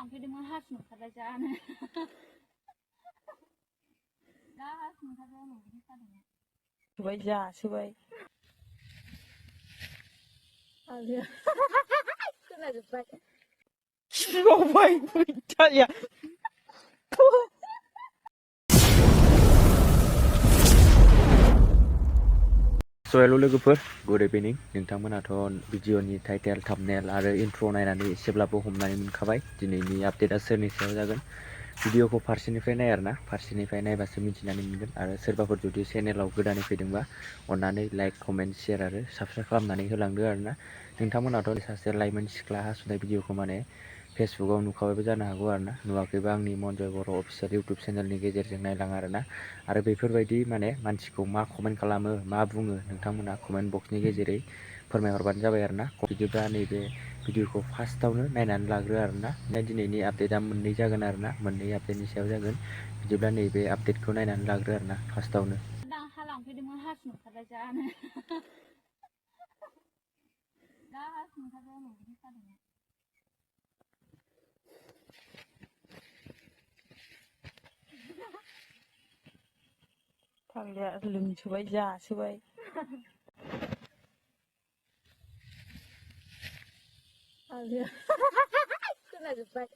लांफैदोंमोन हासुनो ओंखारबाय जानो दा हासुनो ओंखारबाय आङो बिदि खादों सुबाय जासोबाय आरो खोनाजोब्बाय सिबावबाय फैथाया हेल' लोगोफोर गुड इभिनिं नोंथांमोनाथ' भिडिअनि टाइटेल थाम्बनेल आरो इन्ट्र' नायनानै एसेब्लाबो हमनानै मोनखाबाय दिनैनि आपडेटआ सोरनि सायाव जागोन भिडिअखौ फारसेनिफ्राय नाय आरोना फारसेनिफ्राय नायबासो मिथिनानै मोनगोन आरो सोरबाफोर जुदि चेनेलाव गोदानै फैदोंबा अन्नानै लाइक कमेन्ट शेयार आरो साबस्क्राइब खालामनानै होलांदो आरोना नोंथांमोनाथ' सासे लाइमोन सिख्ला हासुनाय भिडिअखौ माने फेसबुकाव नुखाबायबो जानो हागौ आरोना नुवाखैबा आंनि मनजय बर' अफिसियेल इउटुब चेनेलनि गेजेरजों नायलां आरोना आरो बेफोरबायदि माने मानसिखौ मा कमेन्ट खालामो मा बुङो नोंथांमोना कमेन्ट बक्सनि गेजेरै फोरमायहरबानो जाबाय आरोना बिदिब्ला नैबे भिडिअखौ फार्स्टआवनो नायनानै लाग्रो आरोना दिनैनि आपडेटआ मोननै जागोन आरोना मोननै आपडेटनि सायाव जागोन बिदिब्ला नैबे आपडेटखौ नायनानै लाग्रो आरोना फार्स्टआवनो हा लांफैदोंमोन हासुनो ओंखारबाय जानो दा हासुनो ओंखारबाय आङो बिदि खादों फाग्लाया लोंसोबाय जासोबाय आरो खोनाजोब्बाय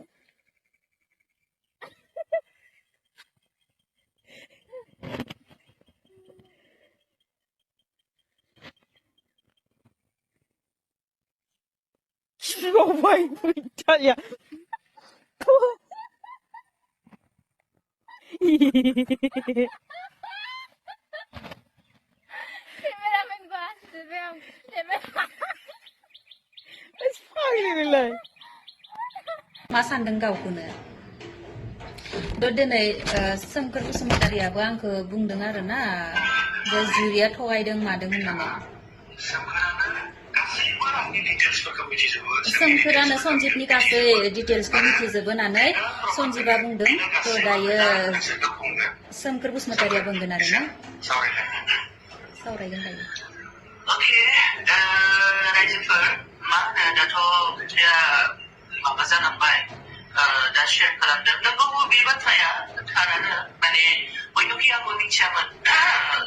सिबावबाय फैथाया केमेरामेनखौ आसुबाय आं फाग्लिलाय मा सानदों गावखौनो दिनै सोमखोर बसुमतारियाबो आंखौ बुंदों आरोना जे जुरिया थगायदों मादों होननानै सोमखोरानो सन्जिबनि गासै डिटेल्सखौ मिथिजोबो होननानै सन्जिबा बुंदों थ' दायो सोमखोर बसुमतारिया बुंगोन आरोना सावरायगोन दायो रायजोफोर मा होनो दाथ' खोथाया माबा जालांबाय दा शेयार खालामदों नंगौ बे बाथ्राया थारानो माने बयनोखि आंबो मिथियामोन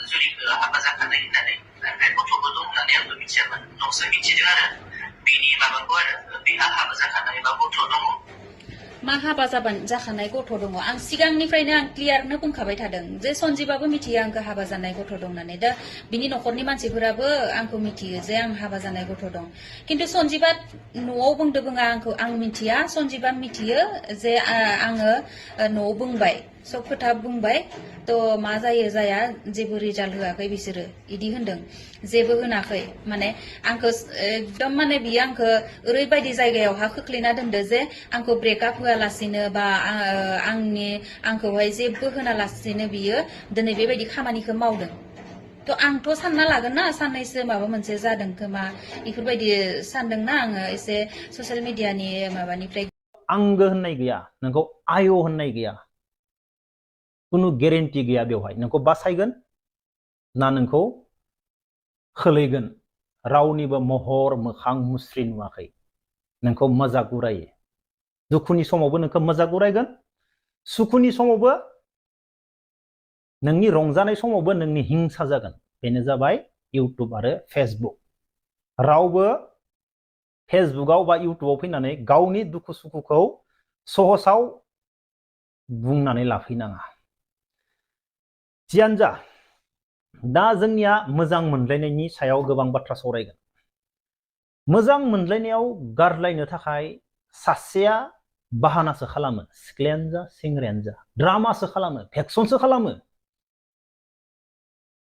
जुलिखौ हाबा जाखानाय होननानै ओमफ्राय गथ'बो दं होननानै आंबो मिथियामोन न'सो मिथिदों आरो बेनि माबाखौ आरो बेहा हाबा जाखानाय बा गथ' दङ मा हाबा जाखानाय गथ' दङ आं सिगांनिफ्रायनो आं क्लियारनो बुंखाबाय थादों जे सन्जिबाबो मिथियो आंखौ हाबा जानाय गथ' दं होननानै दा बिनि न'खरनि मानसिफोराबो आंखौ मिथियो जे आं हाबा जानाय गथ' दं खिन्थु सन्जिबा न'आव बुंदो बुङा आंखौ आं मिथिया सन्जिबा मिथियो जे आङो न'आव बुंबाय सब खोथा बुंबाय थ' मा जायो जाया जेबो रिजाल्ट होआखै बिसोरो इदि होनदों जेबो होनाखै माने आंखौ एकदम माने बियो आंखौ ओरैबायदि जायगायावहा खोख्लैना दोनदो जे आंखौ ब्रेकआप होआलासिनो बा आंखौहाय जेबो होनालासिनो बियो दिनै बेबायदि खामानिखौ मावदों थ' आंथ' सानना लागोन ना साननैसो माबा मोनसे जादों खोमा बेफोरबायदि सानदोंना आङो एसे ससियेल मिडियानि माबानिफ्राय आंगो होननाय गैया नोंखौ आय' होननाय गैया कुनु गेरेन्टि गैया बेवहाय नोंखौ बासायगोन ना नोंखौ खोलैगोन रावनिबो महर मोखां मुस्रि नुवाखै नोंखौ मजाक उरायो दुखुनि समावबो नोंखौ मजाक उरायगोन सुखुनि समावबो नोंनि रंजानाय समावबो नोंनि हिंसा जागोन बेनो जाबाय इउटुब आरो फेसबुक रावबो फेसबुकाव बा इउटुबाव फैनानै गावनि दुखु सुखुखौ सहसाव बुंनानै लाफैनाङा जियानो जा दा जोंनिया मोजां मोनलायनायनि सायाव गोबां बाथ्रा सावरायगोन मोजां मोनलायनायाव गारलायनो थाखाय सासेया बाहानासो खालामो सिख्लायानो जा सेंग्रायानो जा ड्रामासो खालामो भेक्सनसो खालामो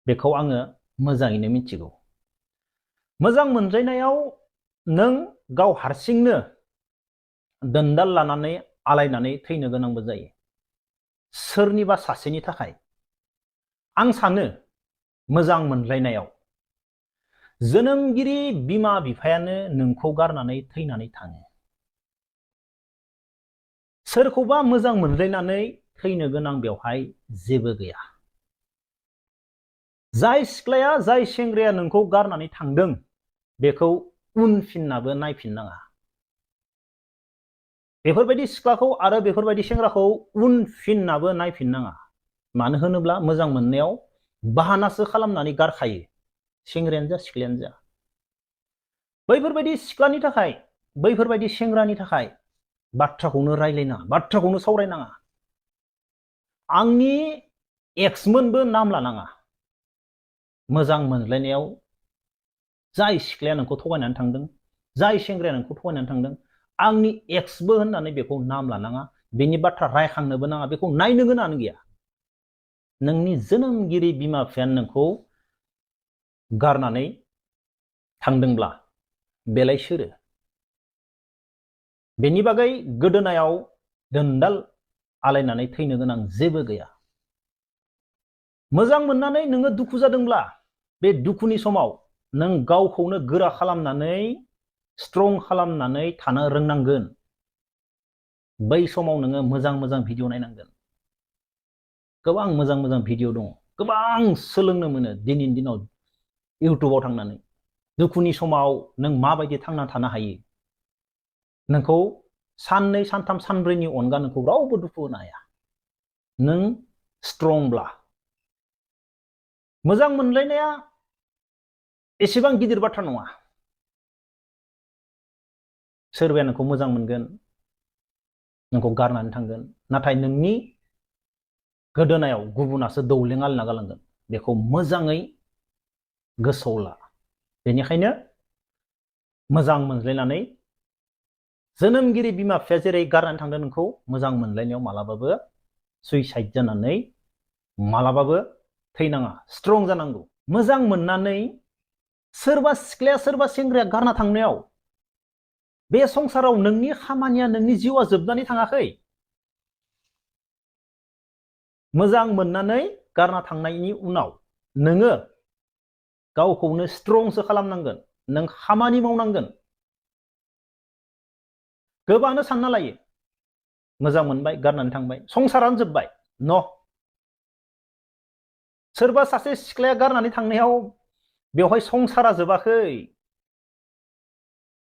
बेखौ आङो मोजाङैनो मिथिगौ मोजां मोनलायनायाव नों गाव हारसिंनो दोनदाल लानानै आलायनानै थैनो गोनांबो जायो सोरनिबा सासेनि थाखाय आं सानो मोजां मोनलायनायाव जोनोमगिरि बिमा बिफायानो नोंखौ गारनानै थैनानै थाङो सोरखौबा मोजां मोनलायनानै थैनो गोनां बेवहाय जेबो गैया जाय सिख्लाया जाय सेंग्राया नोंखौ गारनानै थांदों बेखौ उनफिननाबो नायफिननाङा बेफोरबायदि सिख्लाखौ आरो बेफोरबायदि सेंग्राखौ उनफिननाबो नायफिननाङा। मानो होनोब्ला मोजां मोननायाव बाहानासो खालामनानै गारखायो सेंग्रायानो जा सिख्लायानो जा। बैफोरबायदि सिख्लानि थाखाय बैफोरबायदि सेंग्रानि थाखाय बाथ्राखौनो रायलायनाङा, बाथ्राखौनो सावरायनाङा। आंनि एक्समोनबो नाम लानाङा। मोजां मोनलायनायाव जाय सिख्लाया नोंखौ थगायनानै थांदों, जाय सेंग्राया नोंखौ थगायनानै थांदों, आंनि एक्सबो होननानै बेखौ नाम लानाङा, बेनि बाथ्रा रायखांनोबो नाङा, बेखौ नायनो गोनाङानो गैया। नोंनि जोनोमगिरि बिमा बिफायानो नोंखौ गारनानै थांदोंब्ला बेलाय सोरो? बेनि बागै गोदोनायाव दोनदाल आलायनानै थैनो गोनां जेबो गैया। मोजां मोननानै नोङो दुखु जादोंब्ला बे दुखुनि समाव नों गावखौनो गोरा खालामनानै स्ट्रं खालामनानै थानो रोंनांगोन। बै समाव नोङो मोजां मोजां भिडिअ नायनांगोन। गोबां मोजां मोजां भिडिअ दङ, गोबां सोलोंनो मोनो दिनैनि दिनाव इउटुबाव थांनानै। दुखुनि समाव नों माबायदि थांना थानो हायो, नोंखौ साननै सानथाम सानब्रैनि अनगा नोंखौ रावबो दुखु होनो हाया नों स्ट्रंब्ला। मोजां मोनलायनाया एसेबां गिदिर बाथ्रा नङा। सोरबाया नोंखौ मोजां मोनगोन, नोंखौ गारनानै थांगोन, नाथाय नोंनि गोदोनायाव गुबुनासो दौलें आलायना गालांगोन। बेखौ मोजाङै गोसोआव ला। बेनिखायनो मोजां मोनलायनानै जोनोमगिरि बिमा बिफाया जेरै गारनानै थांदों नोंखौ, मोजां मोनलायनायाव मालाबाबो सुइसाइड जानानै मालाबाबो थैनाङा, स्ट्रं जानांगौ। मोजां मोननानै सोरबा सिख्लाया सोरबा सेंग्राया गारना थांनायाव बे संसाराव नोंनि खामानिया, नोंनि जिउआ जोबनानै थाङाखै। मोजां मोननानै गारना थांनायनि उनाव नोङो गावखौनो स्ट्रंसो खालामनांगोन, नों खामानि मावनांगोन। गोबाङानो सानना लायो मोजां मोनबाय गारनानै थांबाय संसारानो जोब्बाय। न, सोरबा सासे सिख्लाया गारनानै थांनायाव बेवहाय संसारा जोबाखै।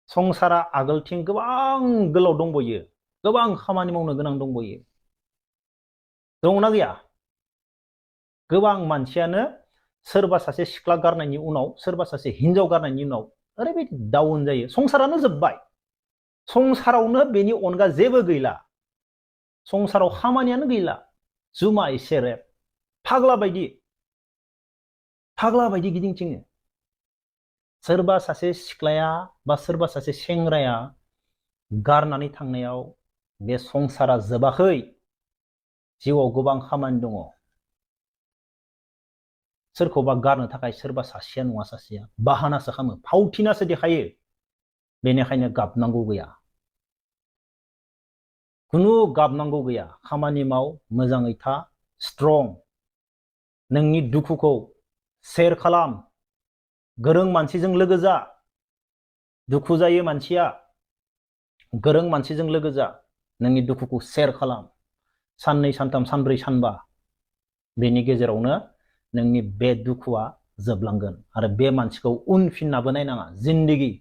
संसारा आगोलथिं गोबां गोलाव दंबयो, गोबां खामानि मावनो गोनां दंबयो। दंना गैया? गोबां मानसियानो सोरबा सासे सिख्ला गारनायनि उनाव, सोरबा सासे हिनजाव गारनायनि उनाव ओरैबायदि डाउन जायो, संसारानो जोब्बाय, संसारावनो बेनि अनगा जेबो गैला, संसाराव खामानियानो गैला, जुमाय सेरेब फाग्ला बायदि गिदिंथिङो। सोरबा सासे सिख्लाया बा सोरबा सासे सेंग्राया गारनानै थांनायाव बे संसारा जोबाखै, जिउआव गोबां खामानि दङ। सोरखौबा गारनो थाखाय सोरबा सासेया नङा सासेया बाहानासो खालामो, फावथिनासो देखायो। बेनिखायनो गाबनांगौ गैया, खुनु गाबनांगौ गैया। खामानि माव, मोजाङै था, स्ट्रं। नोंनि दुखुखौ शेयार खालाम, गोरों मानसिजों लोगो जा। दुखु जायो मानसिया, गोरों मानसिजों लोगो जा, नोंनि दुखुखौ शेयार खालाम। साननै सानथाम सानब्रै सानबा बेनि गेजेरावनो नोंनि बे दुखुआ जोबलांगोन। आरो बे मानसिखौ उनफिननाबो नायनाङा, जिन्दगि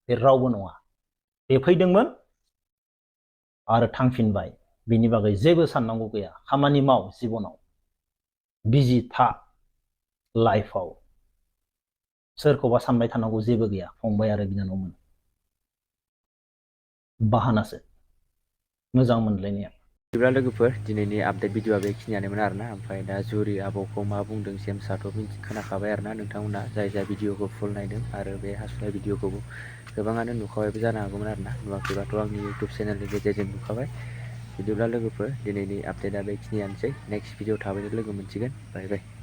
बे रावबो नङा, बे फैदोंमोन आरो थांफिनबाय, बिनि बागै जेबो साननांगौ गैया। खामानि माव, जिबनाव बिजि था, लाइफआव सोरखौबा सानबाय थानांगौ जेबो गैया। फंबाय आरो बिनानावमोन, बाहानासो मोजां मोनलायनाया। बिदिब्ला लोगोफोर दिनैनि आपडेट भिडिअआ बेखिनियानोमोन आरोना। ओमफ्राय दा जुरि आबौखौ मा बुंदों जेम्सआथ' खोनाखाबाय आरोना नोंथांमोना जाय भिडिअखौ फुल नायदों। आरो बे हासुनाय भिडिअखौबो गोबाङानो नुखाबायबो जानो हागौमोन आरोना, नुवाखैबाथ' आंनि इउटुब चेनेलनि गेजेरजों नुखाबाय। बिदिब्ला लोगोफोर दिनैनि आपडेटआ बेखिनियानोसै। नेक्स्ट भिडिअ थाबैनो लोगो मोनसिगोन। बाय बाय।